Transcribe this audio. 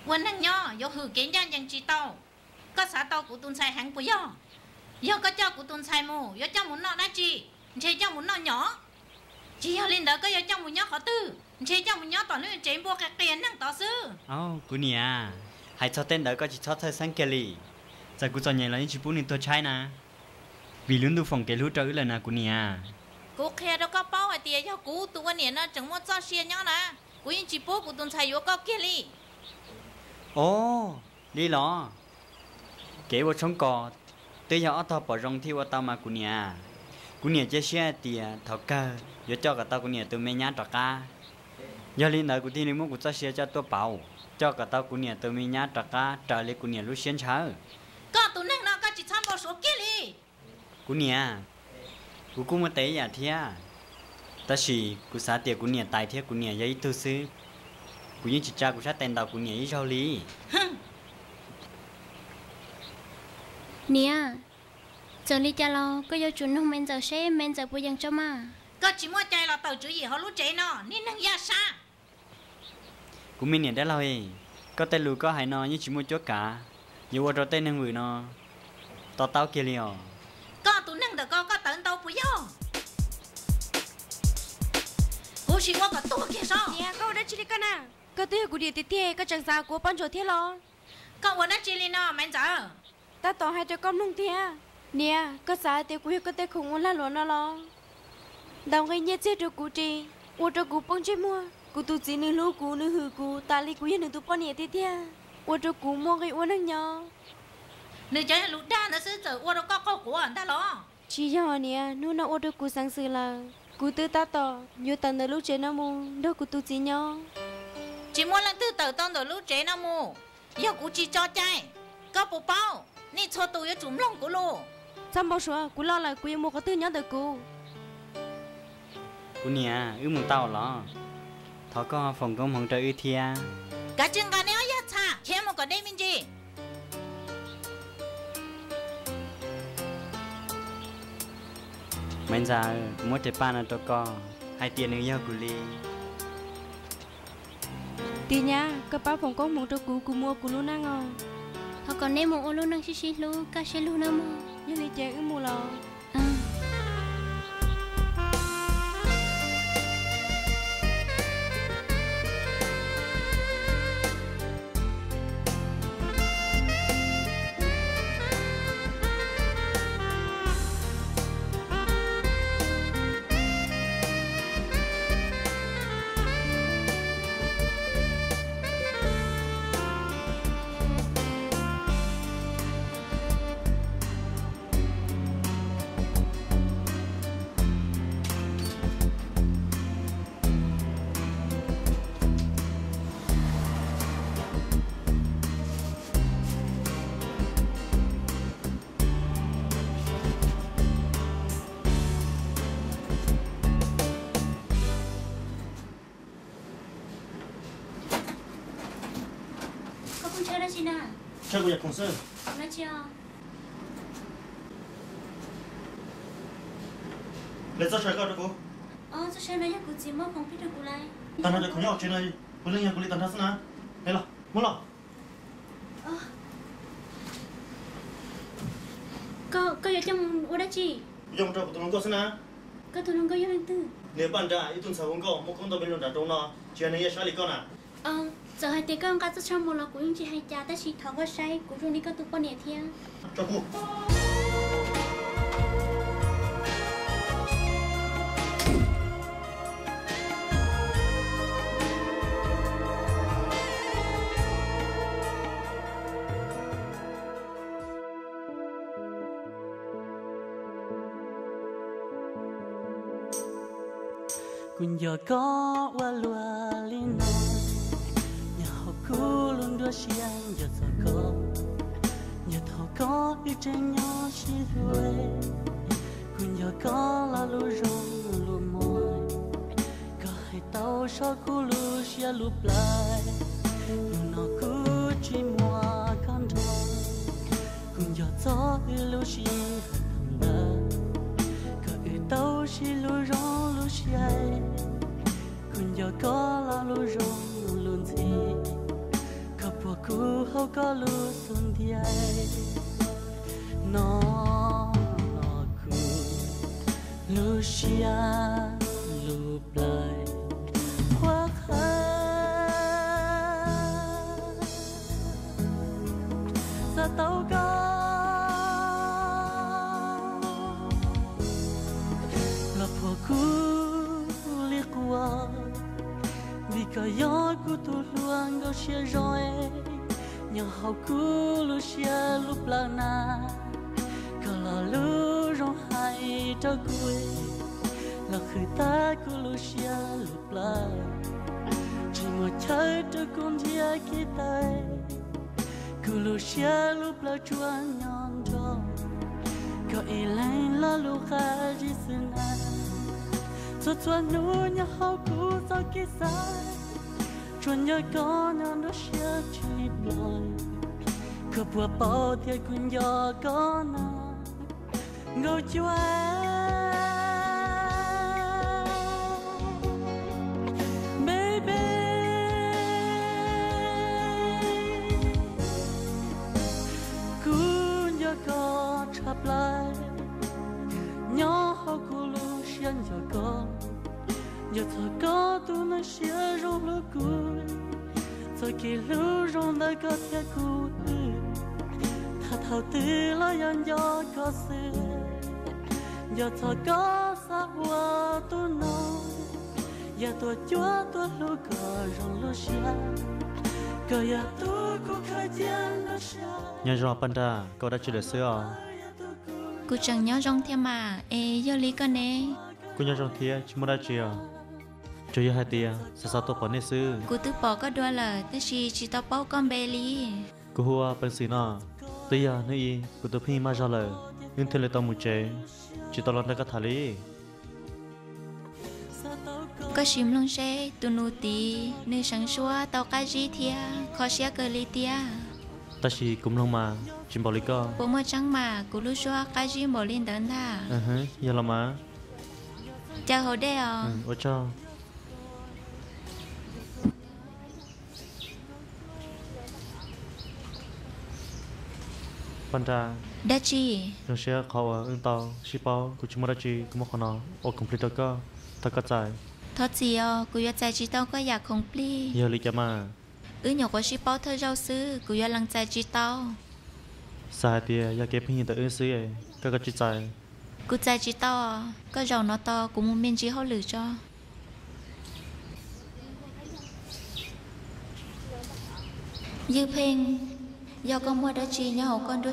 Ua neeg nyob yuav hwm kev ncaj ncees tsis tau. Koj xav tau kuv tus ntxhais heev puas yog? Yog koj coj kuv tus ntxhais mus yuav coj mus noj dab tsi? Ntshe coj mus noj nyom. Tsis yog li ntawd koj yuav coj mus nyob qhov twg? Ntshe coj mus nyob tom lub tsev npua qias qias neeg tod xwb. Au, kuv niam, hais txog tej ntawd koj tsis txhob txhawj xeeb kiag li. Txawm kuv txom nyem los yeej tsis pub nws tuag tshaib na, vim lub ntuj foom kev hlub rau wb lawm na kuv niam. Kuv qhia rau koj paub hais tias yog kuv tus ua niam no tseem muaj txoj sia nyob na, kuv yeej tsis pub kuv tus ntxhais yuav koj kiag li. Os, li los? Kev ua tshoob kos twb yog ob tog pom zoo thiaj ua tau mas kuv niam. Kuv niam cia siab hais tias thaum kawg yuav coj kom tau kuv niam tus me nyab rov qab. Yog li ntawd kuv thiaj li muab kuv txoj sia coj tuaj pauv, coj kom tau kuv niam tus me nyab rov qab raws li kuv niam lub siab ntshaw. Koj tus neeg no koj tsis txhob npau suav kiag li. Kuv niam, kuv kuj muaj tes ib yam thiab, tab sis kuv xav tias kuv niam tais thiab kuv niam yog ib tug xwb, kuv yeej tsis tsa kuv sab tes ntaus kuv niam ib zaug li. Niam, txawm li cas los koj yuav tsum noog me ntxawm seb me ntxawm puas yeem tso mas. Koj tsis muaj cai los tawm tswv yim hauv lub tsev no, niag neeg yaj sab. Kuv me niam dab laug, koj tej lus koj hais no yeej tsis muaj cuab kav, yuav ua rau tej neeg vwm no to taub kiag li os. Koj tus neeg ntawm ko koj tawv ntau puas yog? Kuv sim ua kom tuag kiag soj. Niam, koj ua dab tsi li koj na? Koj twb yog kuv niam tiag tiag, koj tseem xav kuv ua poj ntsuam thiab los? Koj ua dab tsi li no Maiv Ntxawm? Tab tom hais rau koj mloog thiab. Niam, koj xav hais tias kuv yog koj tej khoom ua lag luam no los? Ntaus nqi nyiaj txiag rau kuv ris, ua rau kuv poob ntsej muag. Kuv tus txiv nws hlub kuv, nws hwm kuv tas li kuv yog nws tus poj niam tiag tiag, ua rau kuv muaj nqis ua neej nyob. Nws cov lus dag ntawd xwb txawm ua rau koj qaug quav ntag los? Tsis yog niam, hnub no ua rau kuv xeev xwm lawm. Kuv twb tab tom yuav tawm ntawm lub tsev no mus nrog kuv tus txiv nyob. Tsis muaj leej twg tawm tau ntawm lub tsev no mus, yog kuv tsis tso cai. Koj puas paub, nej txhua tus yuav tsum mloog kuv lus. Txhob npau suav, kuv loj lawm kuv yuav mus qhov twg nyob ntawm kuv. Kuv niam, wb mus tau los? Thov koj foom koob hmoov rau wb thiab. Kav tsij nqa nej ob yag txha khiav mus kom deb me ntsis. Maiv Ntxawm, kuv muab tes paj no rau koj, hais tias nws yog kuv li. Tis nyab, koj pab foom koob hmoov rau kuv, kuv mus ua kuv lub neej os. Thov kom neb mus ua lub neej sib sib hlub kaj siab lug nawb mog. Yog li ces wb mus los. Koj kuj ntshaw dab tsi na? Ntshaw kuv yam khoom xwb. Dab tsi os? Lawv txoj saw koj rau kuv. Txoj saw no yog kuv txiv muab khoom pib rau kuv lawm. Tag nrho cov khoom nyob hauv tsev no puav leej yog kuv li tag nrho xwb na. Hais los, muab los. Koj yuav coj mus ua dab tsi? Kuv coj mus rau kuv tus hluas nkauj xwb na. Koj tus hluas nkauj yog leej twg? Nws yog paj nram ib tug ntxhais hu nkauj muaj koob nto me luag nram nroog no, tsis yog neeg yaj sab li koj na. Txawm hais tias koj nqa txoj saw mus los kuv yeej tsis hais cas, tab sis thov koj saib kuv zoo li koj tus poj niam thiab. Tso kuv. Kuv nco koj ua luaj li no, nyob hauv kuv lub nruab siab nco txog koj, nco thaum koj wb tseem nyob sib hlub. Kuv nco koj lo lus zoo lus mos, koj hais tau so kuv lub siab lub plawv. Hnub no kuv tsis muaj koj nrog, kuv nco txog wb lub sij hawm ntawd, koj wb tau sib hlub zoo lub siab. Kuv nco koj lo lus zoo lus ntxhi, koj puag koj lub xub ntiag no, no kuv lub siab lub plawv qhuab qhawv xav tau koj los phua kuv li quas, vim koj yog kuv tus hluas nkauj siab zoo, nyob hauv kuv lub siab lub plawv na, koj los lub zoo hais rau kuv, los qhwv tag kuv lub siab lub plawv, tsis muaj chaw rau kuv nrhiav kev tawm, kuv lub siab lub plawv tsuas nyob nrog koj ib leeg lub qab zib xwb na. Txhua txhua hnub nyob hauv kuv txoj kev xav, tsuas nco koj nyob nruab siab tsis ploj, koj puas paub tias kuv nco koj na nkauj cuab baby. Kuv nco koj tshaj plaws, nyob hauv kuv lub siab nco koj, nco txog koj tus neeg siab zoo hlub kuv, txoj kev hlub zoo ntawm koj thiab kuv, tham thaum twg los yog nco koj xwb, nco txog koj xav ua tus noog, yog tus cuab tus hlub koj zoo lub siab, koj yog tus kuv khaws cia nruab siab. Nyob zoo Paj Nra, koj ua dab tsi lawm xwb os? Kuv tseem nyob zoo thiab mas, es yog li koj ne? Kuj nyob zoo thiab, tsis muaj dab tsi os. Tsuas yog hais tias xav xav tuaj pom nej xwb. Kuv twb pom koj dua lawm tab sis tsis tau paub koj npe li. Kuv hu ua Peev Xwm no. Twb yog hnub ib kuv tus pheej maj zog lawm, wb thiaj li tau mus tsev, tsis tau los nrog koj tham li. Koj sim mloog seb tus nus tid nws seev suab tau qab zib thiab kho siab kawg li tiag. Tab sis kuv mloog mas tsis npaum li koj. Puas muaj tseeb mas kuv lub suab qab zib npaum li ntawd ntag? Yog los mas. Caw hauv dej os. Ua tsaug. Paj Nra. Dab tsi? Zoo siab qhov uas wb tau sib paub, kuv tsis muaj dab tsi, kuv muab qhov no ua khoom plig rau koj, thov koj txais. Thov txim os, kuv yuav txais tsis tau koj yam khoom plig. Yog li cas mas? Wb nyuam qhuav sib paub thawj zaug xwb, kuv yuav lees txais tsis tau. Xav hais tias yog kev pheej yig ntawm wb xwb, koj koj tsis txais. Kuv txais tsis tau, koj zaum no tos kuv mus me ntsis hauj lwm tso. Ywg Pheej, yog koj muaj dab tsi nyob hauv koj nruab